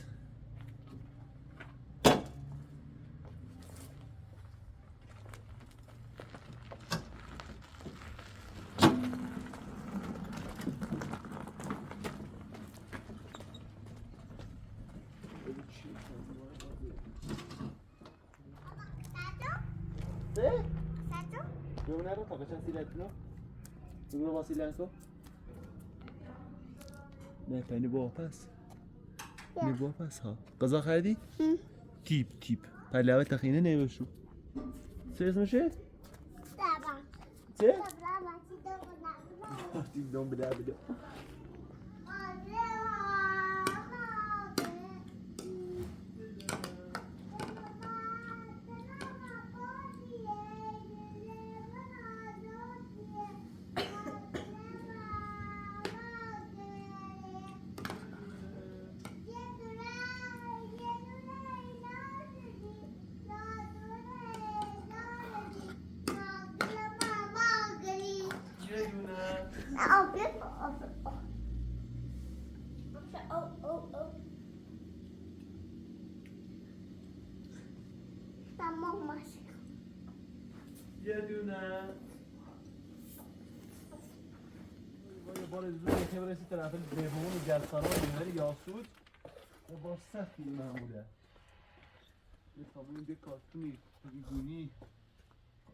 سه؟ بمونه رو تا قشن سیلتونو بگو با سیلنسو نه پنی با پس نه با پس ها غذا خریدی؟ تیپ تیپ پلاوه تخینه نمیشو چه اسمشه؟ چه؟ تیپ دوم بده بده یه دونه یه دونه یه بار زود که برسی طرف بهمون و گلسرا و میوری یاسود یه بار سختی معموله یه صابون یه کارتونی یه گونی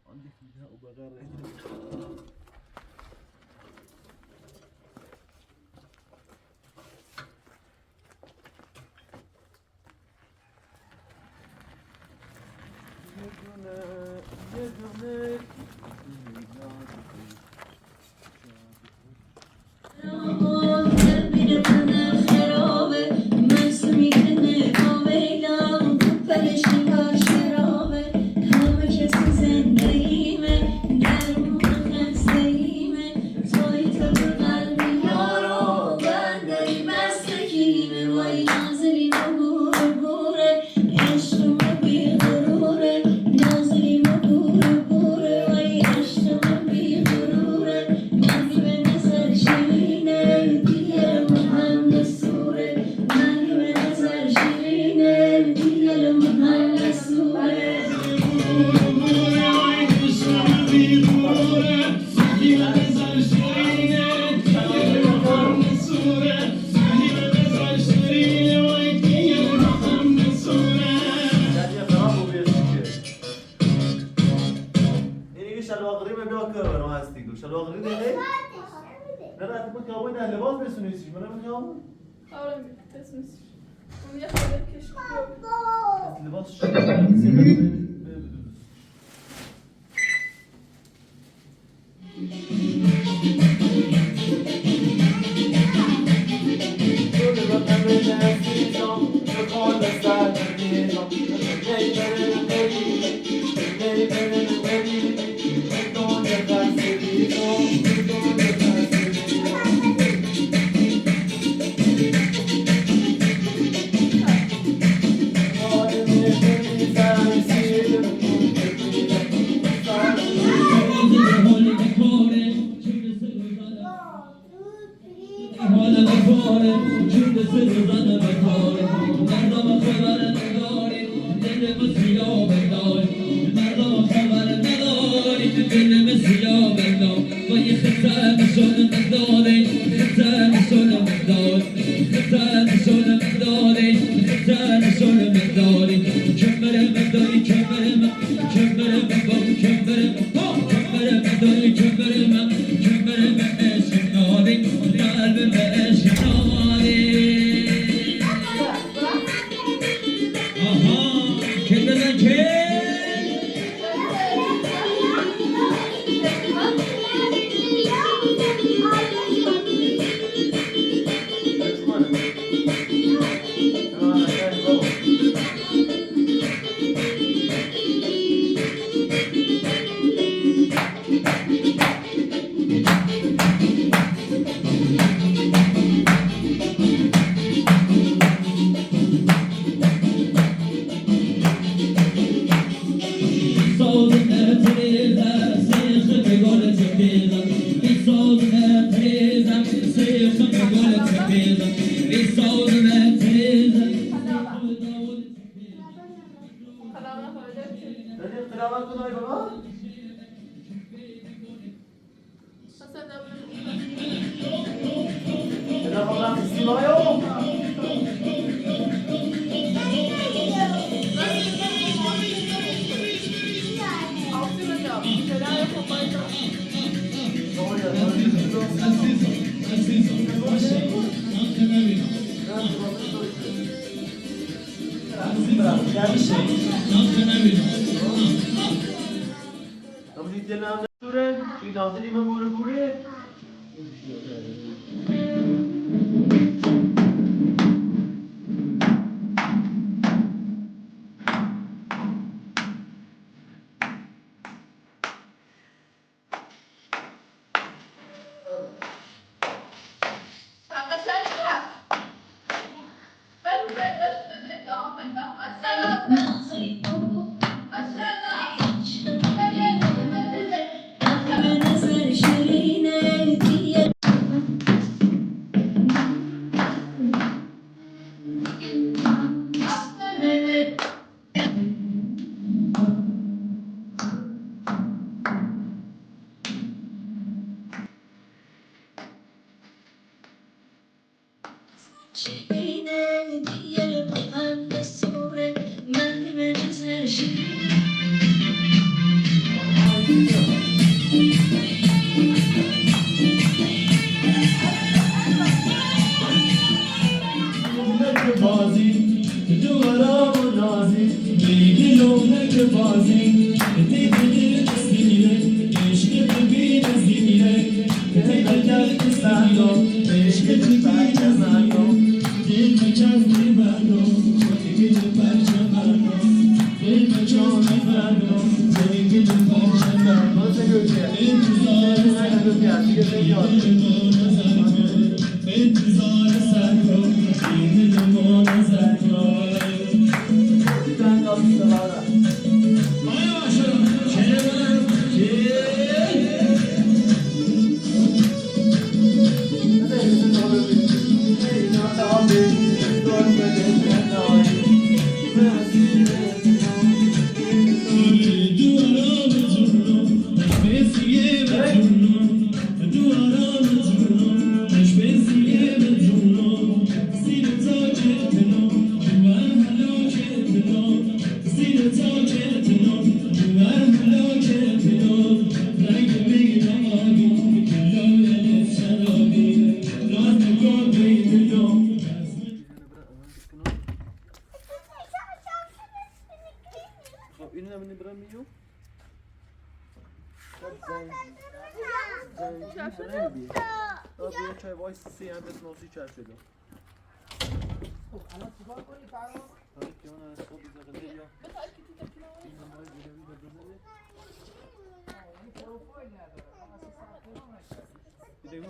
آن یکی دیگه او بغیر یه دونه یه دونه یعنی خراب و بیشتر که این شلوار قریم بیا که برام هستی گو شلوار قریم نه نه نه تو که نه لباس بسونی چی من میگم آره اسمش اون یه خورده کش لباس شو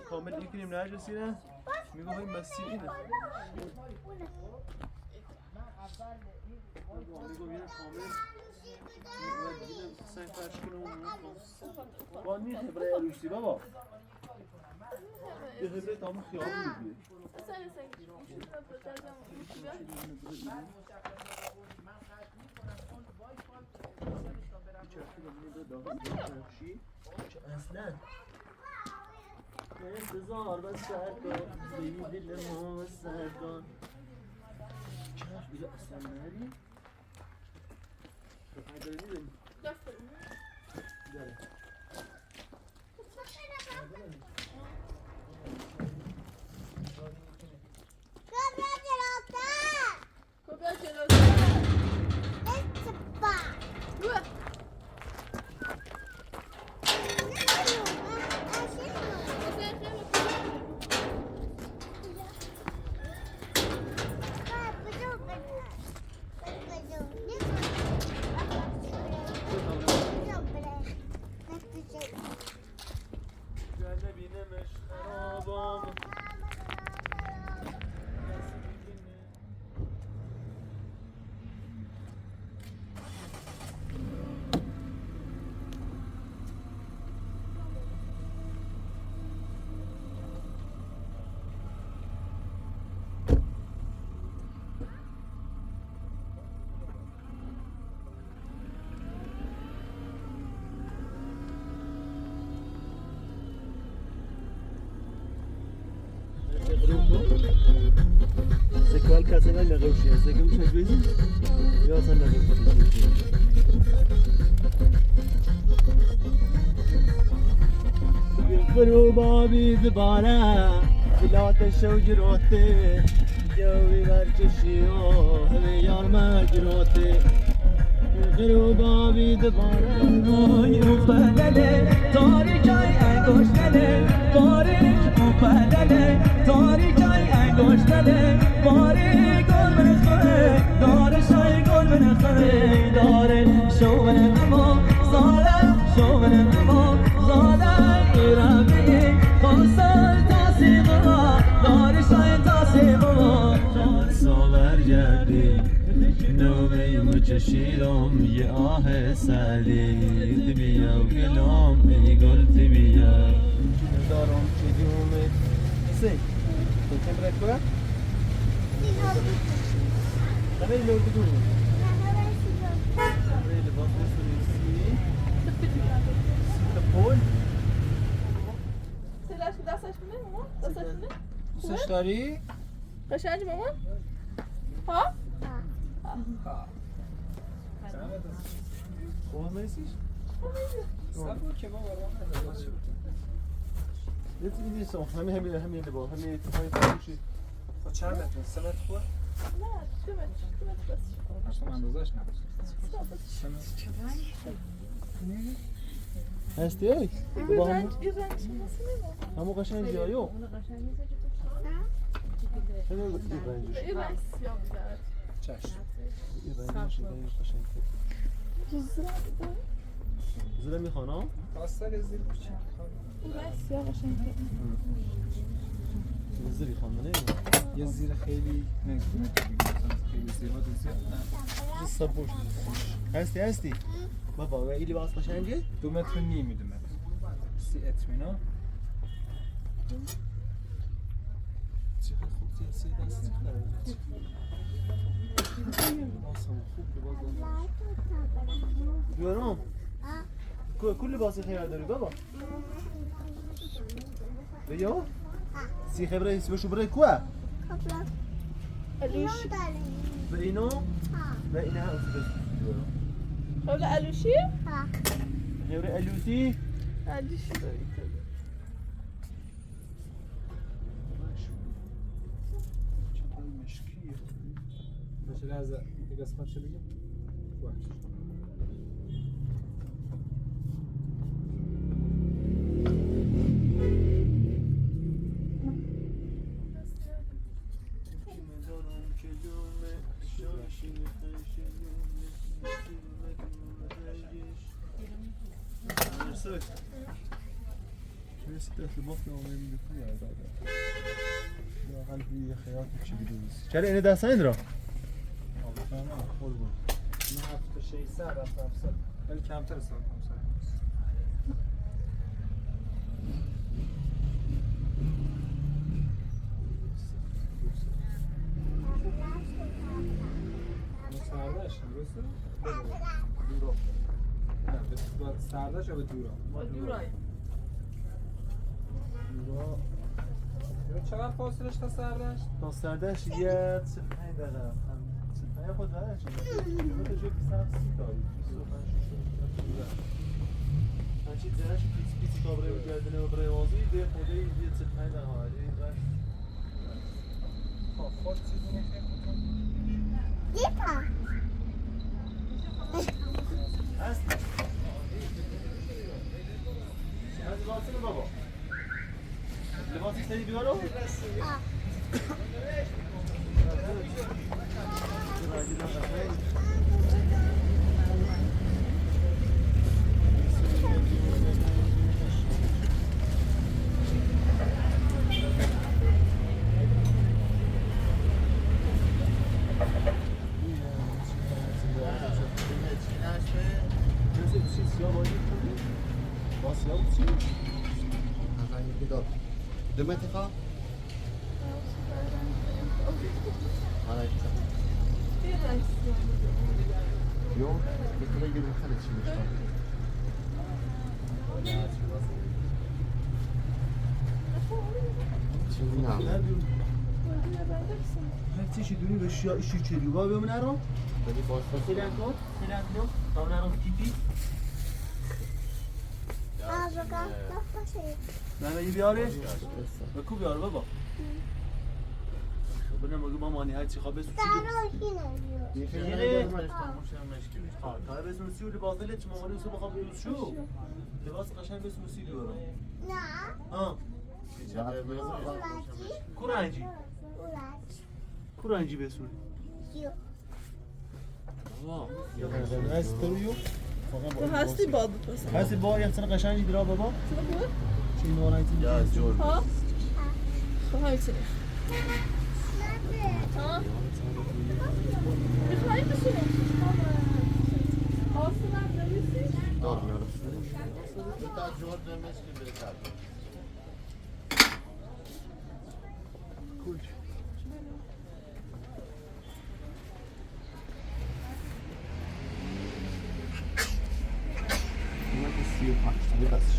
کامل این کنیم نرسیده میگم این مسیر اینه. میگم یه کامل سنگ فرش کنم با نی خبره عروسی بابا. یه خبره تمام خیابون میگیره. اصلا انتظار بس سر کن بی دل ما سر کن. چرا بیزا اصلا نری؟ داره کسی نقوشی هست که اون چشم یا اصلا نقوشی غروبا بیدبانه دلات شو جروته جوی ورچشی و همی یار مجروته غروبا بیدبانه تاریکای انگشتله باریک اوپدله تاریکای انگشتله باریک گل من خوره داره شای گل من خوره داره شو من اما زاده شو من اما زاده ایرانی خمسل تاسیبا داره شای تاسیبا ساور گردی نومی مچشیدم یه آه سردی بیا و گلم ای گل بیا دارم چه سی تکم رد کنم؟ همه لورد دور همه لباس سی سی پل دستش میده مامان؟ دستش میده؟ دوستش داری؟ قشنگ مامان؟ ها؟ خوب نیستیش؟ که بابا یه چیزی نیست همه همه همه لباس همه اتفاقی پوشی خب چند متر؟ 3 متر خوبه؟ نه 2 متر 2 متر بس. اصلا اندازش نبود. 3 متر. هستی ای؟ این رنگ این رنگ همون قشنگ جایو این رنگش این رنگ سیاه می‌زند. چشم. این رنگش این قشنگ زیر میخوانم آستر زیر کوچیک. این رنگ سیاه قشنگه. زیر میخوام نه یه زیر خیلی نه خیلی زیاد زیاد نه. سبوش هستی هستی بابا این لباس قشنگه 2 متر و نیم 2 متر. سی اطمینان. چه خوب سی دست لباس هم خوب لباس دارم كل لباسي خيار داري بابا بيو سي خبره بشو بري كوا الوشي بإنو بإنها قبل الوشي؟ غير ألوسي الوشي مشکیه. باشه لحظه یه قسمت چه بگیم؟ باش. چرا اینه دست این را؟ نه هفت 600 هفت 700 ولی کمتر حساب کنم سر. سردش درسته؟ دورا. نه به سردش یا به دورا؟ دورای. دورا. چقدر فاصلش تا سردشت؟ تا سردشت یه 45 دقیقه. 45 خود نداشت. تو جو 27 30 تا 25 6 تا. زنش پیچ پیچ تا برای گردنه و برای وازی ده خودی یه 45 دقیقه. خب خود چیزی نخیر هست. از لباس بابا. لباسی سری بیارو؟ دو متر خواه؟ یو بتريجي من خلت شي مش نعم. هرچی دونی به شیا ایشی چلی با بیام نرم ولی باز سیلان کن سیلان کن تا نرم تیپی. نه نه بیاره بکو بیاره بابا. بنا مگه مامانی هر چی خواه بسوسی یه تا بسوسی و لباس دلت چه مامانی اصلا بخواه بدوز شو لباس قشنگ بسوسی دوارا. نه. ها کو رنجی؟ کو رنجی بسونی؟ تو هستی باد بپرسم. هستی با یه سن قشنگی درا بابا؟ چی نورنگی؟ یا جور. ها؟ خب همین چیه. ها؟ میخوایی بشینیم؟ آسونم نمیسی؟ تا جور نمیشه که بهتر. کل 35 دیگه بسش.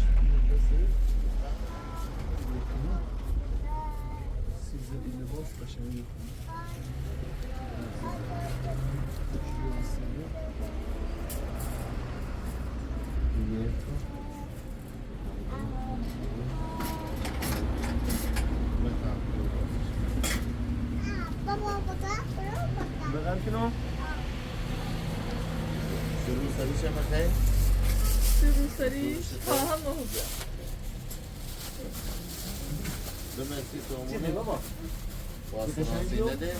سیزده لباس قشنگی. دیگه بابا بابا بابا. بغل کنم. شروع سری چه مخی؟ روسری ها هم نهوبیا. دو متری چیه تومونه بابا؟ واسه ده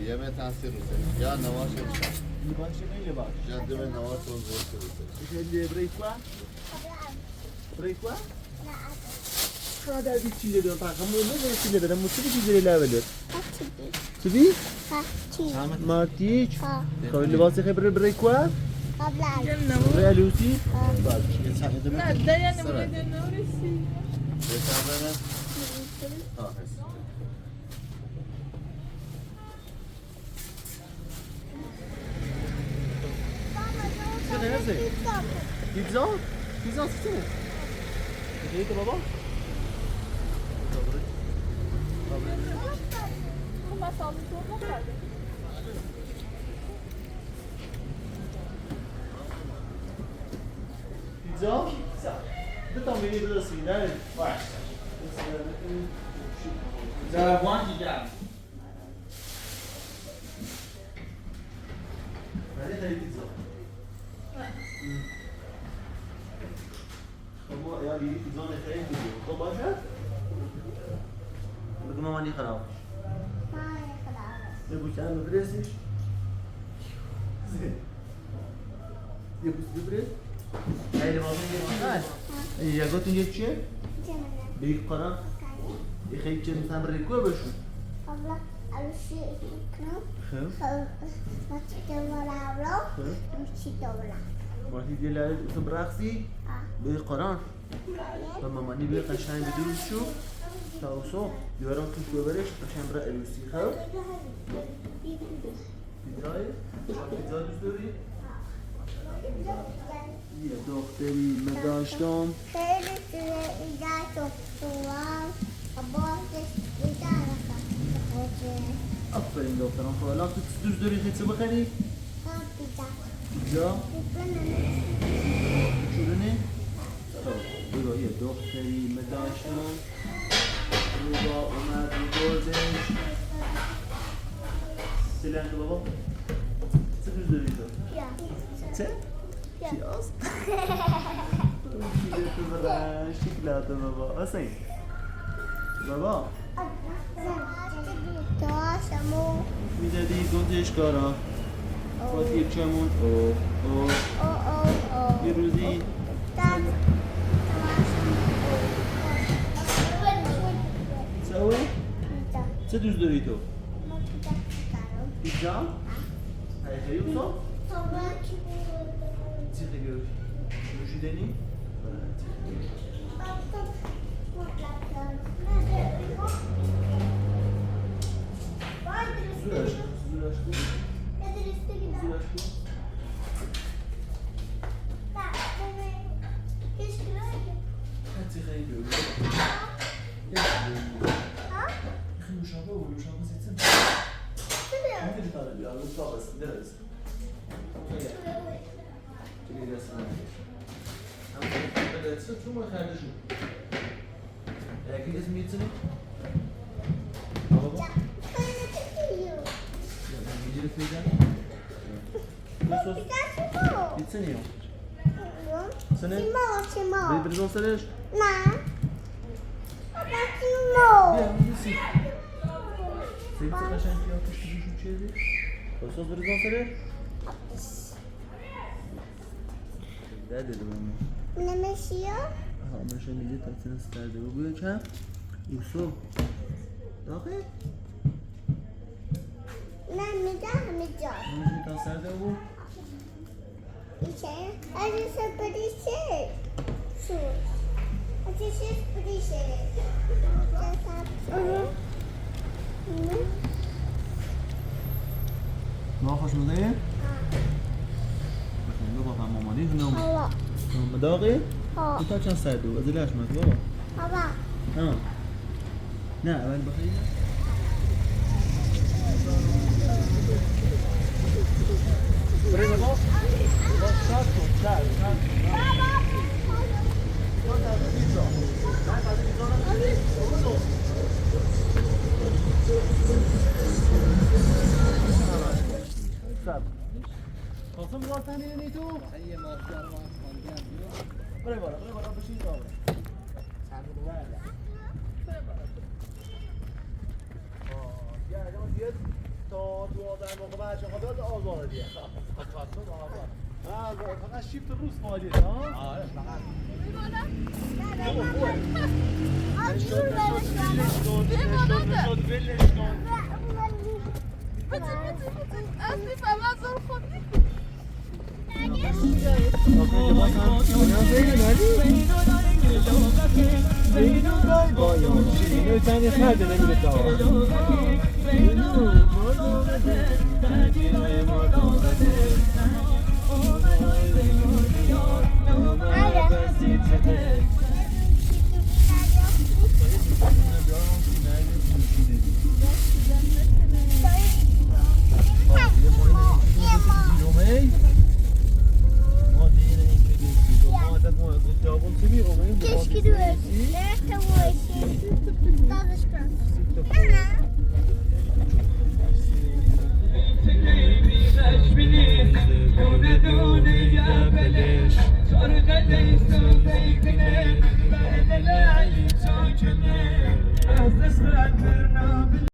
یه متر سی روزه یا نواش لباس چه لباس؟ جد من نواش اون روزه خیلی بریکوا؟ بریکوا؟ هذا چیزی دارم فقط مو چیزی دارم موسیقی چیزی لا تبي؟ مارتيش كل لباس خبر بريكوا؟ نمونه لوسي؟ نه ده یه نمونه ده نورسی. پیتزا؟ پیتزا چیه؟ دیگه بابا؟ خب من سامی تو نخورده. پیتزا؟ دو تا میلی برسی نه؟ باشه. زربان دیگه. ولی خیلی پیتزا. خب ما یا دیگه پیتزا نخریم دیگه. خب باشه؟ بگو مامانی خراب. یه بوسه هم بفرستیش. یه بوسه بفرست. خیلی واضح یه یگاتون یه چیه؟ به قرآن خیلی چه مثلا ریکو بشو. وقتی دیگه مثلا برقصی به قرآن و مامانی به قشنگ بدروز شو تا اوسو دیواران توش ببرش قشنگ برا الوسی خب پیتزای پیتزا دوست داری؟ یه دختری من داشتم خیلی آفرین دخترم. خب الان تو دوست داری خیلی بخری؟ پیتزا؟ چورونه؟ خب بگو یه دختری من داشتم روبا اومد رو بردش. سلام بابا. چه دوست داری تو؟ چه؟ پیاز؟ شکلاته بابا. حسین بابا میدادی گنجش کارا با تیرچمون او او یه روزی چه؟ چه دوست داری تو؟ پیتزا؟ خیلی تو؟ چی خیلی نوشیدنی؟ زورش زورش کن زورش کن. چی خیلی خیلی نوشابه و نوشابه زیتون. هذه طالب يا بس درس. تو ما خرده شد. اکی اسم میتونی؟ بابا میگیره فیدن؟ میتونی؟ سنه؟ Simão. بری سرش؟ نه. بابا Simão. بیا میسی. سیب چه قشنگ یا پشت گوشون چیه دی؟ سوز بریزان سرش؟ ده dedim ama. Ne meşiyor? Aha میده تا تنس کرده و بگو کم یوسف داخل Ne میده همه جا. همش تا سرده و İçeri. Hadi sıfır Su. Hadi sıfır ما خوشمزه؟ بخیر بابا هم مامانی نام بابا. داغی؟ ها. تو تا چند سرده و از مد بابا بابا. ها نه اول بخیر برای بابا با شرط کن شرط شرط قاسم بگار تنی تو برای بالا برای بالا بشین بالا یه تا 12 موقع بعد چه آزار دیگه. فقط شیفت روز مالیه ها؟ آره فقط. بتون بتون بتون از میفهمم از خود Keşke duvarı. Nerede bu işi? Danışkan.